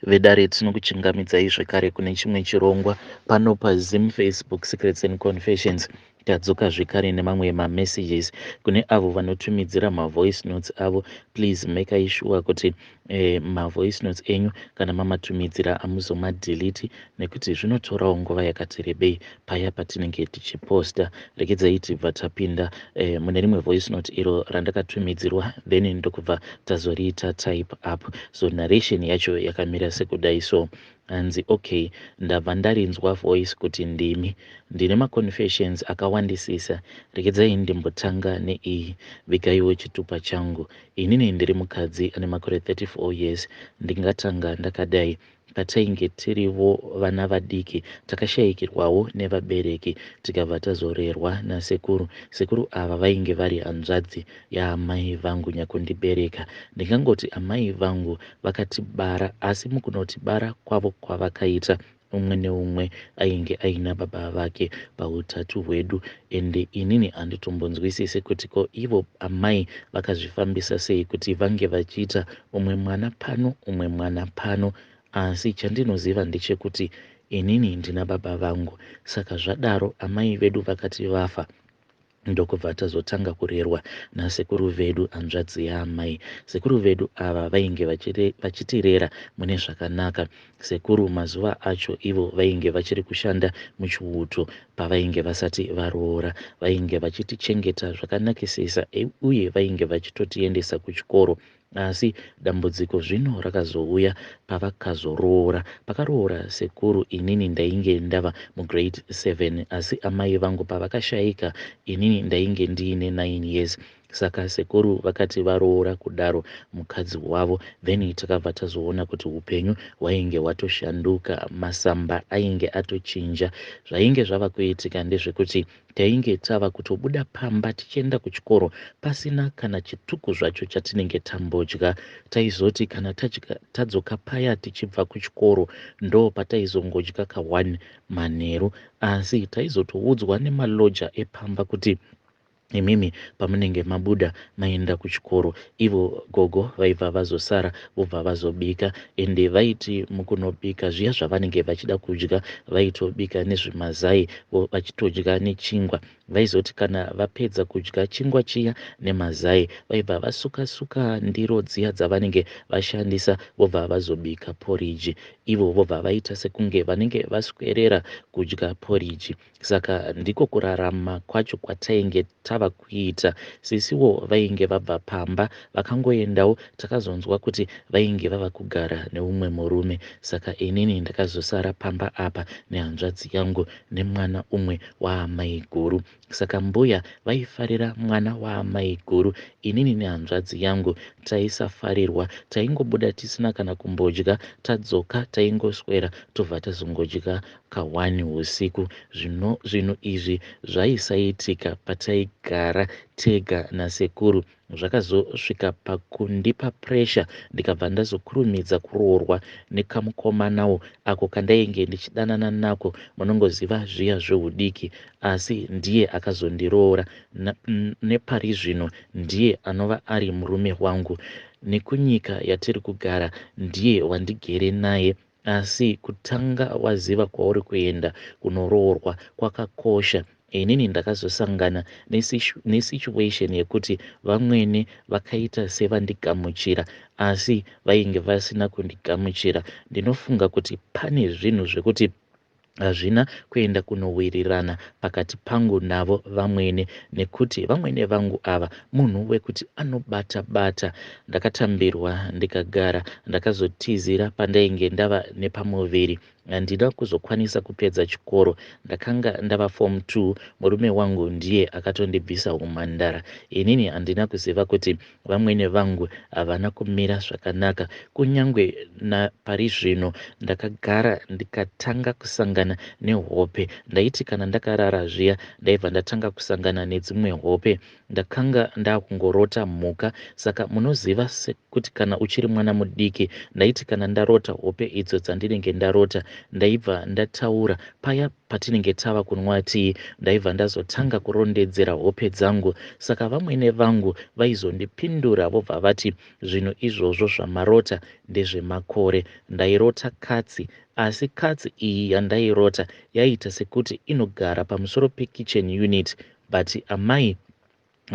Vedare, tinokuchingamidzai zvekare kune chimwe chirongwa pano paZim Facebook Secrets and Confessions. Tadzoka zvekare nemamwe mamessages kune avo vanotumidzira mavoice notes avo. Please make sure kuti mavoice notes enyu kana mamatumidzira amuzomadelete, nekuti zvinotorawo nguva yakati rebei paya patinenge tichiposta. Regedzai tibva tapinda mune rimwe voice note iro randakatumidzirwa, then ndokubva tazoriita type up. So narration yacho yakamira sekudai. So hanzi, "Okay, ndabva ndarinzwa voice kuti ndimi. Ndine maconfessions akawandisisa. Regedzai ndimbotanga neiyi. Vigaiwo chitupa changu. Inini ndiri mukadzi ane makore 34 years. Ndingatanga ndakadai: patainge tirivo vana vadiki, takashayikirwawo nevabereki, tikabva tazorerwa nasekuru. Sekuru ava vainge vari hanzvadzi yaamai vangu nyakundibereka. Ndingangoti amai vangu vakatibara, asi mukunotibara kwavo kwavakaita, umwe neumwe ainge aina baba vake pautatu hwedu. Ende inini handitombonzwisisi kuti ko ivo amai vakazvifambisa sei kuti vange vachiita umwe mwana pano, umwe mwana pano. Asi chandinoziva ndechekuti inini ndina baba vangu. Saka zvadaro, amai vedu vakati vafa, ndokubva tazotanga kurerwa nasekuru vedu, hanzvadzi yaamai. Sekuru vedu ava vainge vachitirera mune zvakanaka. Sekuru mazuva acho ivo vainge vachiri kushanda muchiuto pavainge vasati varoora. Vainge vachitichengeta zvakanakisisa uye vainge vachitotiendesa kuchikoro. Asi dambudziko zvino rakazouya pavakazoroora. Pakaroora sekuru, inini ndainge ndava mugrade 7, asi amai vangu pavakashayika, inini ndainge ndiine 9 years. Saka sekuru vakati varoora kudaro mukadzi wavo, then takabva tazoona kuti upenyu hwainge hwatoshanduka, masamba ainge atochinja. Zvainge zvava kuitika ndezvekuti tainge tava kutobuda pamba tichienda kuchikoro pasina kana chituku zvacho chatinenge tambodya. Taizoti kana tadzoka paya tichibva kuchikoro, ndo pataizongodya ka1 manheru. Asi taizotoudzwa nemaloja epamba kuti, 'Imimi pamunenge mabuda maenda kuchikoro,' ivo gogo vaibva vazosara, vobva vazobika. Ende vaiti mukunobika zviya zvavanenge vachida kudya, vaitobika nezvemazai, vachitodya nechingwa. Vaizoti kana vapedza kudya chingwa chiya nemazai, vaibva vasuka-suka ndiro dziya dzavanenge vashandisa, vobva vazobika poriji. Ivo vobva vaita sekunge vanenge vaswerera kudya poriji. Saka ndiko kurarama kwacho kwatainge tava kuita. Sisiwo vainge vabva pamba vakangoendawo. Takazonzwa kuti vainge vava kugara neumwe murume. Saka inini ndakazosara pamba apa nehanzvadzi yangu nemwana umwe waamai guru. Saka mbuya vaifarira mwana waamai guru. Inini nehanzvadzi yangu taisafarirwa. Taingobuda tisina kana kumbodya. Tadzoka taingoswera, tobva tazongodya ka1 usiku. Zvinhu izvi zvaisaitika pataigara tega nasekuru. Zvakazosvika pakundipa puresha, ndikabva ndazokurumidza kuroorwa nekamukomanawo ako kandainge ndichidanana nako. Munongoziva zviya zveudiki. Asi ndiye akazondiroora. Nepari zvino ndiye anova ari murume wangu. Nekunyika yatiri kugara ndiye wandigere naye. Asi kutanga waziva kwauri kuenda kunoroorwa kwakakosha. Inini ndakazosangana nesituation yekuti vamwene vakaita sevandigamuchira, asi vainge vasina kundigamuchira. Ndinofunga kuti pane zvinhu zvekuti hazvina kuenda kunowirirana pakati pangu navo vamwene, nekuti vamwene vangu ava munhu wekuti anobata bata. Ndakatambirwa ndikagara. Ndakazotizira pandainge ndava nepamuviri. Handina kuzokwanisa kupedza chikoro. Ndakanga ndava form 2. Murume wangu ndiye akatondibvisa umhandara. Inini handina kuziva kuti vamwene vangu havana kumira zvakanaka. Kunyange napari zvino, ndakagara ndikatanga kusangana nehope. Ndaiti kana ndakarara zviya, ndaibva ndatanga kusangana nedzimwe hope. Ndakanga ndakungorota mhuka. Saka munoziva sekuti kana uchiri mwana mudiki, ndaiti kana ndarota hope idzo dzandinenge ndarota, ndaibva ndataura paya. Patinenge tava kunwa tii ndaibva ndazotanga kurondedzera hope dzangu. Saka vamwene vangu vaizondipindura vobva vati zvinhu izvozvo zvamarota ndezvemakore. Ndairota katsi asi katsi iyi yandairota yaiita sekuti inogara pamusoro pekitchen unit but amai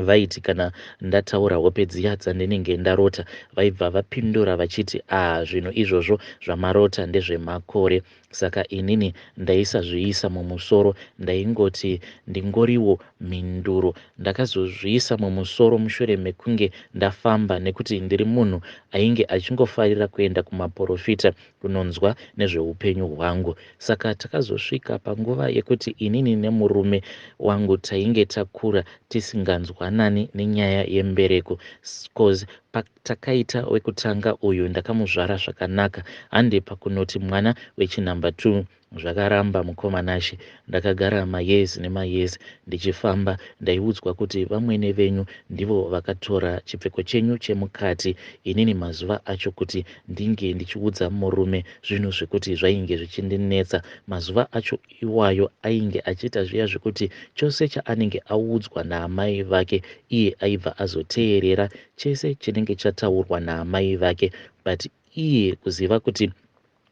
vaiti kana ndataura hope dziya dzandinenge ndarota vaibva vapindura vachiti ah zvinhu izvozvo zvamarota ndezvemakore. Saka inini ndaisazviisa mumusoro ndaingoti ndingoriwo mhinduro. Ndakazozviisa mumusoro mushure mekunge ndafamba nekuti ndiri munhu ainge achingofarira kuenda kumaporofita kunonzwa nezveupenyu hwangu. Saka takazosvika panguva yekuti inini nemurume wangu tainge takura tisinganzwanani nenyaya yembereko coz patakaita wekutanga uyu ndakamuzvara zvakanaka hande pakunoti mwana wechinumber 2 zvakaramba mukoma Nashe. Ndakagara mayears nemayears ndichifamba ndaiudzwa kuti vamwene venyu ndivo vakatora chipfeko chenyu chemukati inini mazuva acho kuti ndinge ndichiudza murume zvinhu zvekuti zvainge zvichindinetsa mazuva acho iwayo ainge achiita zviya zvekuti chose chaanenge audzwa naamai vake iye aibva azoteerera chese chinenge chataurwa naamai vake but iye kuziva kuti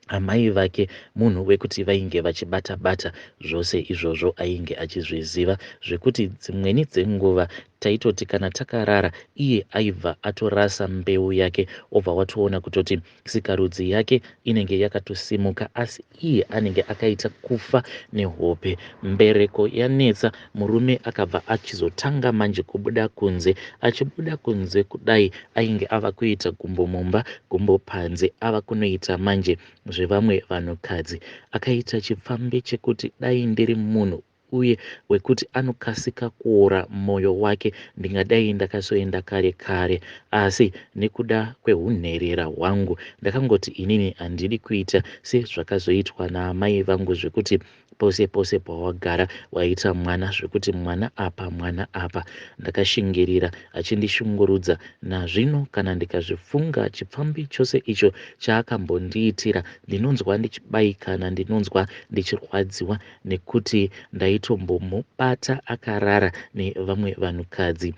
amai vake munhu wekuti vainge vachibata bata zvose izvozvo ainge achizviziva zvekuti dzimweni dzenguva taitoti kana takarara iye aibva atorasa mbeu yake obva watoona kutoti sikarudzi yake inenge yakatosimuka asi iye anenge akaita kufa nehope. Mbereko yanetsa murume akabva achizotanga manje kubuda kunze. Achibuda kunze kudai ainge ava kuita gumbo mumba gumbo panze ava kunoita manje zvevamwe vanhukadzi. Akaita chipfambi chekuti dai ndiri munhu uye wekuti anokasika kuora moyo wake ndingadai ndakazoenda kare kare asi nekuda kwehunherera hwangu ndakangoti inini handidi kuita sezvakazoitwa naamai vangu zvekuti pose pose pawagara waita mwana zvekuti mwana apa mwana apa. Ndakashingirira achindishungurudza nazvino kana ndikazvifunga chipfambi chose icho chaakambondiitira ndinonzwa ndichibaikana ndinonzwa ndichirwadziwa nekuti ndaitombomubata akarara nevamwe vanhukadzi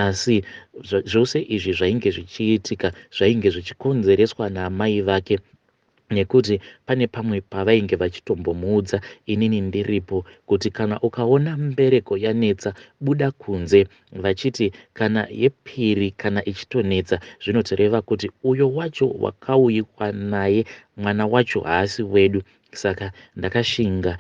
asi zvose izvi zvainge zvichiitika zvainge zvichikonzereswa naamai vake nekuti pane pamwe pavainge vachitombomuudza inini ndiripo kuti kana ukaona mbereko yanetsa buda kunze vachiti kana yepiri kana ichitonetsa zvinotoreva kuti uyo wacho wakauyikwa naye mwana wacho haasi wedu Saka ndakashinga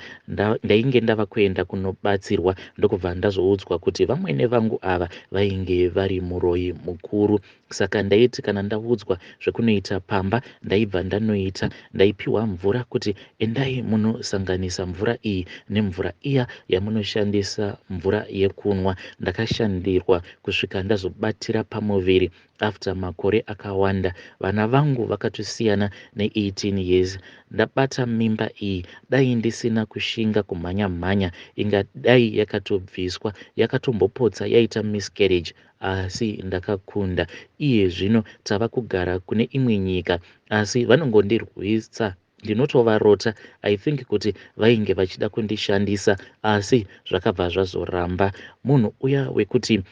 ndainge ndava kuenda kunobatsirwa ndokubva ndazoudzwa kuti vamwene vangu ava vainge vari muroyi mukuru. Saka ndaiti kana ndaudzwa zvekunoita pamba ndaibva ndanoita. Ndaipiwa mvura kuti endai munosanganisa mvura iyi nemvura iya yamunoshandisa mvura yekunwa. Ndakashandirwa kusvika ndazobatira pamuviri after makore akawanda. Vana vangu vakatosiyana ne 18 years ndabata mimba iyi dai ndisina kushinga kumhanya mhanya ingadai yakatobviswa yakatombopotsa yaita miscarriage asi ndakakunda. Iye zvino tava kugara kune imwe nyika asi vanongondirwisa ndinotovarota I think kuti vainge vachida kundishandisa asi zvakabva zvazoramba. Munhu uya wekuti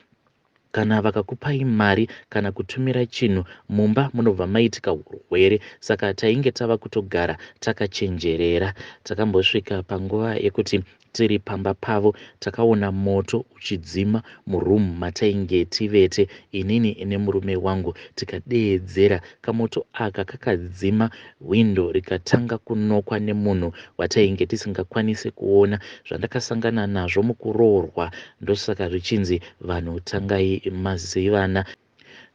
Kana vakakupai mari kana kutumira chinhu mumba munobva maitika hurwere saka tainge tava kutogara takachenjerera. Takambosvika panguva yekuti tiri pamba pavo takaona moto uchidzima muroom matainge tivete inini nemurume wangu tikadeedzera. Kamoto aka kakadzima hwindo rikatanga kunokwa nemunhu watainge tisingakwanise kuona. Zvandakasangana nazvo mukuroorwa ndosaka zvichinzi vanhu tangai mazivana.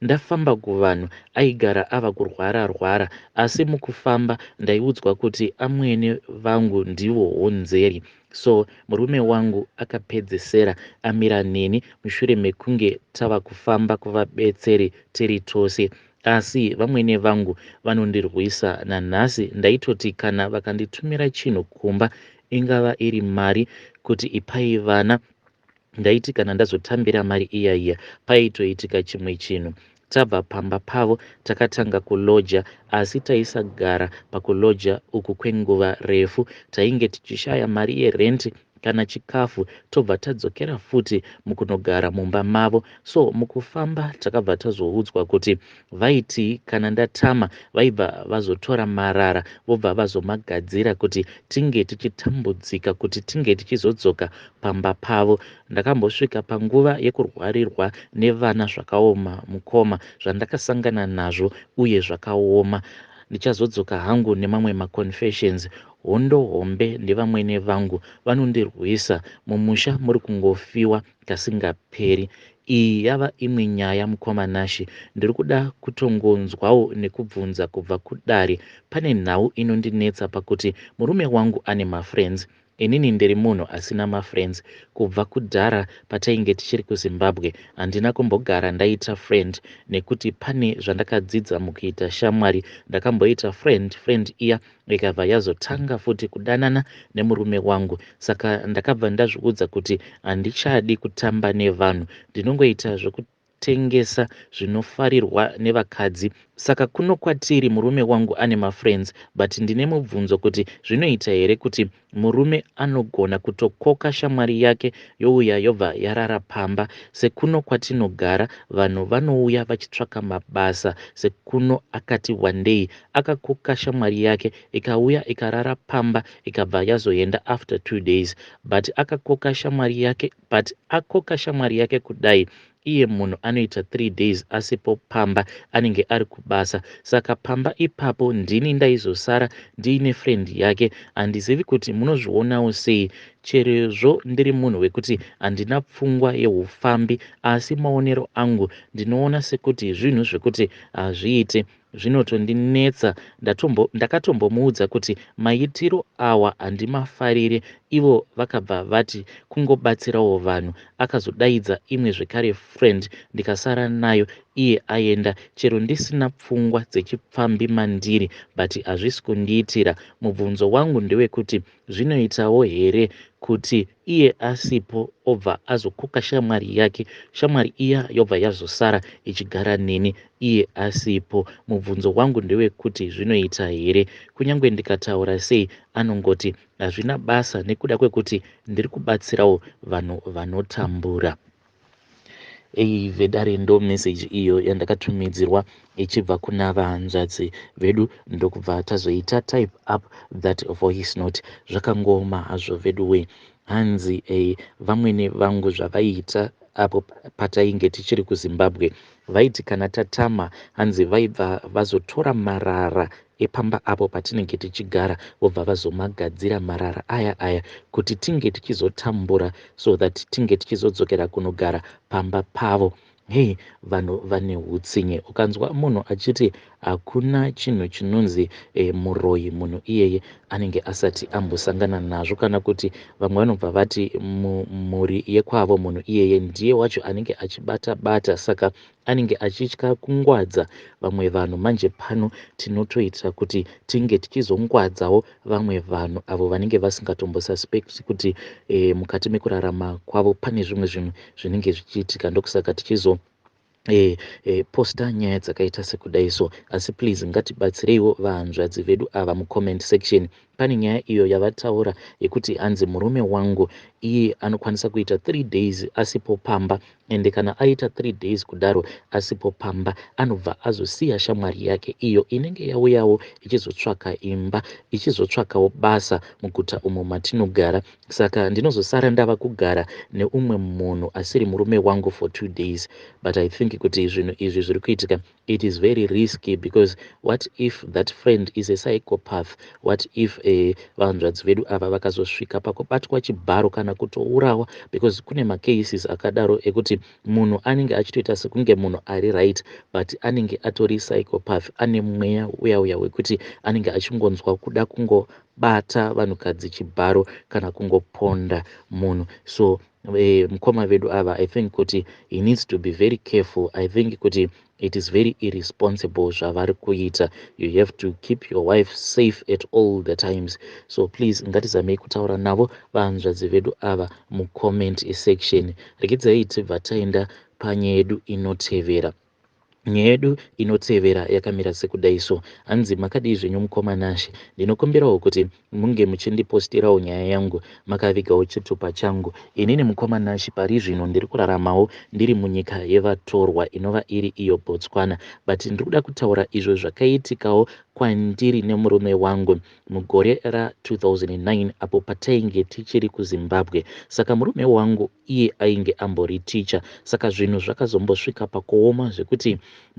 Ndafamba kuvanhu aigara ava kurwara rwara asi mukufamba ndaiudzwa kuti amwene vangu ndivo honzeri so murume wangu akapedzesera amira neni mushure mekunge tava kufamba kuvabetseri tiri tose asi vamwene vangu vanondirwisa nanhasi ndaitoti kana vakanditumira chinhu kumba ingava iri mari kuti ipai vana ndaiti kana ndazotambira mari iya iya paitoitika chimwe chinhu. Tabva pamba pavo takatanga kuloja asi taisagara pakuloja uku kwenguva refu. Tainge tichishaya mari yerent kana chikafu tobva tadzokera futi mukunogara mumba mavo. So mukufamba takabva tazoudzwa kuti vaiti kana ndatama vaibva vazotora marara vobva vazomagadzira kuti tinge tichitambudzika kuti tinge tichizodzoka pamba pavo. Ndakambosvika panguva yekurwarirwa nevana zvakaoma mukoma zvandakasangana nazvo uye zvakaoma. Ndichazodzoka hangu nemamwe maconfessions. Hondo hombe ndevamwene vangu vanondirwisa mumusha muri kungofiwa kasingaperi. Iyi yava imwe nyaya mukoma Nashy. Ndiri kuda kutongonzwawo nekubvunza kubva kudare. Pane nhau inondinetsa pakuti murume wangu ane mafriends. Inini ndiri munhu asina mafriends. Kubva kudhara patainge tichiri kuZimbabwe handina kumbogara ndaita friend nekuti pane zvandakadzidza mukuita shamwari. Ndakamboita friend, friend iya ikabva yazotanga futi kudanana nemurume wangu saka ndakabva ndazviudza kuti handichadi kutamba nevanhu. Ndinongoita zvekutengesa zvinofarirwa nevakadzi. Saka kuno kwatiri murume wangu ane mafriends but ndine mubvunzo kuti zvinoita here kuti murume anogona kutokoka shamwari yake youya yobva yarara pamba sekuno kwatinogara vanhu vanouya vachitsvaka mabasa sekuno akati wandei akakoka shamwari yake ikauya ikarara pamba ikabva yazoenda after 2 days but akakoka shamwari yake but akoka shamwari yake kudai iye munhu anoita 3 days asipo pamba anenge ari kubasa saka pamba ipapo ndini ndaizosara ndiine friend yake. Handizivi kuti munozvionawo sei cherezvo ndiri munhu wekuti handina pfungwa yeufambi asi maonero angu ndinoona sekuti zvinhu zvekuti hazviite zvinotondinetsa. Ndakatombomuudza kuti maitiro awa handimafarire ivo vakabva vati kungobatsirawo vanhu. Akazodaidza imwe zvekare friend ndikasara nayo iye aenda. Chero ndisina pfungwa dzechipfambi mandiri but hazvisi kundiitira. Mubvunzo wangu ndewekuti zvinoitawo here kuti iye asipo obva azokoka shamwari yake, shamwari iya yobva yazosara ichigara neni iye asipo. Mubvunzo wangu ndewekuti zvinoita here? Kunyange ndikataura sei anongoti hazvina basa nekuda kwekuti ndiri kubatsirawo vanhu vanotambura. Ei vedare ndo message iyo yandakatumidzirwa ichibva kuna vahanzvadzi vedu ndokubva tazoita type up that voice note. Zvakangooma hazvo veduwe. Hanzi vamwene vangu zvavaiita apo patainge tichiri kuZimbabwe vaiti kana tatama hanzi vaibva vazotora marara epamba apo patinenge tichigara vobva vazomagadzira marara aya aya kuti tinge tichizotambura so that tinge tichizodzokera kunogara pamba pavo. Hei vanhu vane hutsinye. Ukanzwa munhu achiti hakuna chinhu chinonzi muroyi, munhu iyeye anenge asati ambosangana nazvo, kana kuti vamwe vanobva vati mumhuri yekwavo munhu iyeye ndiye wacho anenge achibata bata, saka anenge achitya kungwadza vamwe vanhu. Manje pano tinotoita kuti tinge tichizongwadzawo vamwe vanhu avo vanenge vasingatombosuspect kuti mukati mekurarama kwavo pane zvimwe zvinhu zvinenge zvichiitika. Ndokusaka tichizo posta nyaya dzakaita sekudai so. Asi please ngatibatsireiwo vahanzvadzi vedu ava mucomment section. Pane nyaya iyo yavataura yekuti hanzi murume wangu iye anokwanisa kuita 3 days asipo pamba, ende kana aita 3 days kudaro asipo pamba anobva azosiya shamwari yake iyo inenge yauyawo ichizotsvaka imba, ichizotsvakawo basa muguta umo matinogara. Saka ndinozosara ndava kugara neumwe munhu asiri murume wangu for 2 days. But I think kuti zvinhu izvi zviri kuitika, it is very risky, because what if that friend is a psychopath? What if vanzvadzi vedu ava vakazosvika pakubatwa chibharo kana kutourawa? Because kune macases akadaro ekuti munhu anenge achitoita sekunge munhu ari right, but anenge atori psychopath, ane mweya uya uya wekuti anenge achingonzwa kuda kungobata vanhukadzi chibharo kana kungoponda munhu. So mukoma vedu ava, I think kuti he needs to be very careful. I think kuti it is very irresponsible zvavari kuita. You have to keep your wife safe at all the times. So please ngatizamei kutaura navo vahanzvadzi vedu ava mucomment section. Regedzai tibva taenda panyaya yedu inotevera. Nyaya yedu inotevera yakamira sekudai so. Hanzi makadii zvenyu mukoma Nashe. Ndinokumbirawo kuti munge muchindipostirawo nyaya yangu makavigawo chitupa changu. Inini mukoma Nashe pari zvino ndiri kuraramawo ndiri munyika yevatorwa inova iri iyo Botswana. But ndiri kuda kutaura izvo zvakaitikawo kwandiri nemurume wangu mugore ra 2009 apo patainge tichiri kuZimbabwe. Saka murume wangu iye ainge ambori teacher saka zvinhu zvakazombosvika pakuoma zvekuti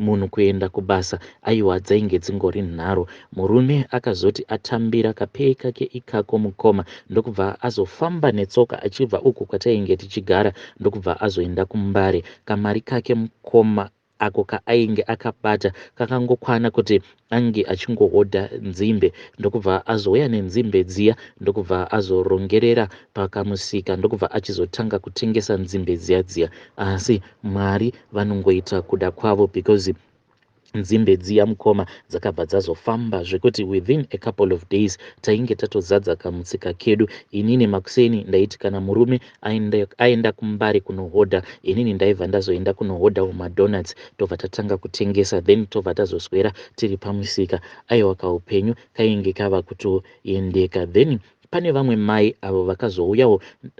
munhu kuenda kubasa aiwa dzainge dzingori nharo. Murume akazoti atambira kapay kake ikako mukoma ndokubva azofamba netsoka achibva uku kwatainge tichigara ndokubva azoenda kuMbare. Kamari kake mukoma ako kaainge akabata kakangokwana kuti ange achingohodha nzimbe ndokubva azouya nenzimbe dziya ndokubva azorongerera pakamusika ndokubva achizotanga kutengesa nzimbe dziya dziya asi Mwari vanongoita kuda kwavo because nzimbe dziya mukoma dzakabva dzazofamba zvekuti within a couple of days tainge tatozadza kamutsika kedu. Inini makuseni ndaiti kana murume aenda kuMbare kunohodha inini ndaibva ndazoenda kunohodhawo madonuts tobva tatanga kutengesa then tobva tazoswera tiri pamusika. Aiwa kaupenyu kainge kava kutoendeka then pane vamwe mai avo vakazouyawo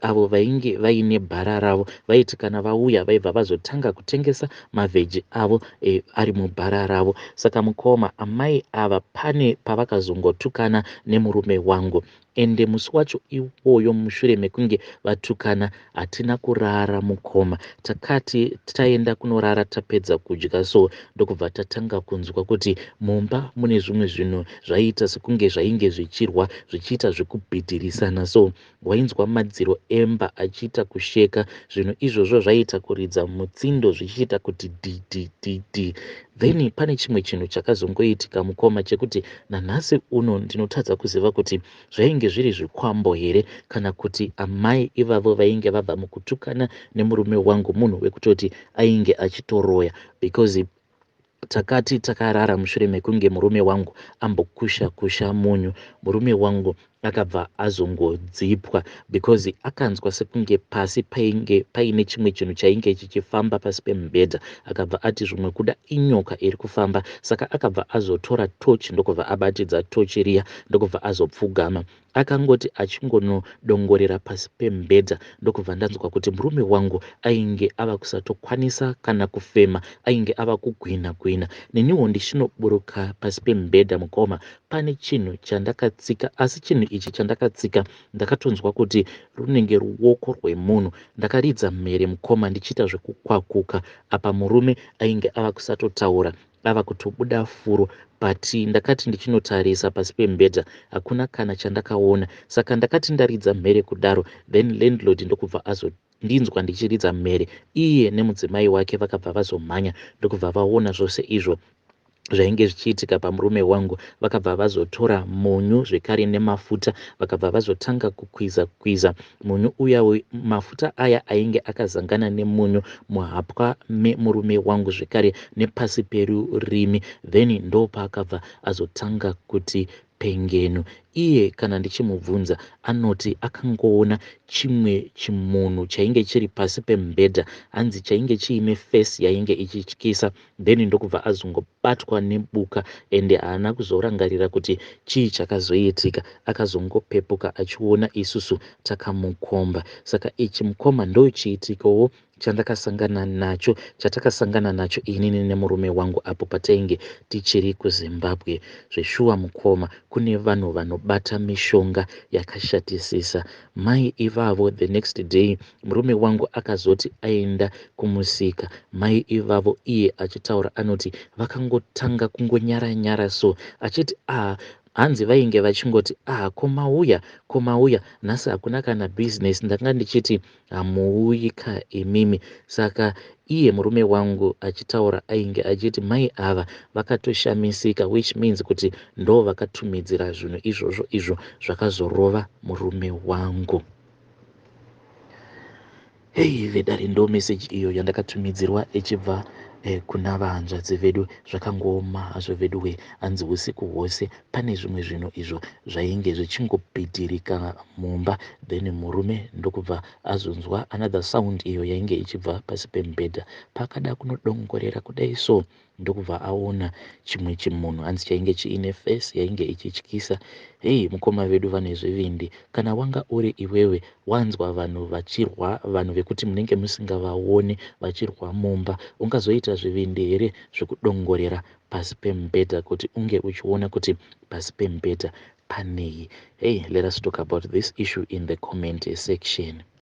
avo vainge vaine bhara ravo vaiti kana vauya vaibva vazotanga kutengesa mavheji avo e, ari mubhara ravo. Saka mukoma amai ava pane pavakazongotukana nemurume wangu ende musi wacho iwoyo mushure mekunge vatukana hatina kurara mukoma takati taenda kunorara tapedza kudya so ndokubva tatanga kunzwa kuti mumba mune zvimwe zvinhu zvaiita sekunge zvainge zvichirwa zvichiita zvekubhidhirisana so wainzwa madziro emba achiita kusheka zvinhu izvozvo zvaiita kuridza mutsindo zvichiita kuti dhidhidhidhi then pane chimwe chinhu chakazongoitika mukoma chekuti nanhasi uno ndinotadza kuziva kuti zvainge zviri zvikwambo here kana kuti amai ivavo vainge vabva mukutukana nemurume wangu munhu wekutoti ainge achitoroya because takati takarara mushure mekunge murume wangu ambokusha kusha munyu murume wangu akabva azongodzipwa because akanzwa sekunge pasi painge paine chimwe chinhu chainge chichifamba pasi pemubhedha akabva ati zvimwe kuda inyoka iri kufamba saka akabva azotora tochi ndokubva abatidza tochi riya ndokubva azopfugama Akangoti achingonodongorera pasi pemubhedha ndokubva ndanzwa kuti murume wangu ainge ava kusatokwanisa kana kufema ainge ava kugwinha gwinha. Neniwo ndichinoburuka pasi pemubhedha mukoma pane chinhu chandakatsika asi chinhu ichi chandakatsika ndakatonzwa kuti runenge ruoko rwemunhu. Ndakaridza mhere mukoma ndichiita zvekukwakuka apa murume ainge ava kusatotaura ava kutobuda furo but ndakati ndichinotarisa pasi pemubhedha hakuna kana chandakaona saka ndakati ndaridza mhere kudaro then landlord ndokubva azondinzwa ndichiridza mhere iye nemudzimai wake vakabva vazomhanya ndokubva vaona zvose izvo zvainge zvichiitika pamurume wangu vakabva vazotora munyu zvekare nemafuta vakabva vazotanga kukwiza kwiza munyu uya mafuta aya ainge akazangana nemunyu muhapwa memurume wangu zvekare nepasi perurimi then ndopaakabva azotanga kuti pengenu iye kana ndichimubvunza anoti akangoona chimwe chimunhu chainge chiri pasi pemubhedha hanzi chainge chiine face yainge ichityisa then ndokubva azongobatwa nebuka ende haana kuzorangarira kuti chii chakazoitika akazongopepuka achiona isusu takamukomba saka ichi mukoma ndochiitikowo chandakasangana nacho chatakasangana nacho inini nemurume wangu apo patainge tichiri kuZimbabwe. Zveshuwa mukoma kune vanhu vanobata mishonga yakashatisisa. Mai ivavo the next day murume wangu akazoti aenda kumusika mai ivavo iye achitaura anoti vakangotanga kungonyara nyara so achiti ah Hanzi vainge vachingoti ah ko mauya ko mauya nhasi hakuna kana business ndanga ndichiti hamuuyi ka imimi saka iye murume wangu achitaura ainge achiti mai ava vakatoshamisika which means kuti ndo vakatumidzira zvinhu izvozvo izvo zvakazorova murume wangu. Hey vedare ndo message iyo yandakatumidzirwa ichibva eh, kuna vahanzvadzi vedu zvakangooma hazvo veduwe hanzi usiku hwose pane zvimwe zvinhu izvo zvainge zvichingobhidhirika mumba then murume ndokubva azonzwa another sound iyo yainge ichibva pasi pemubhedha paakada kunodongorera kudai so Ndokubva aona chimwe chimunhu, hanzi chainge chiine face yainge ichityisa. Hei, mukoma vedu vane zvivindi. Kana wanga uri iwewe, wanzwa vanhu vachirwa, vanhu vekuti munenge musingavaoni vachirwa mumba, ungazoita zvivindi here zvekudongorera pasi pemubhedha kuti unge uchiona kuti pasi pemubhedha panei? Hey, let us talk about this issue in the comment section.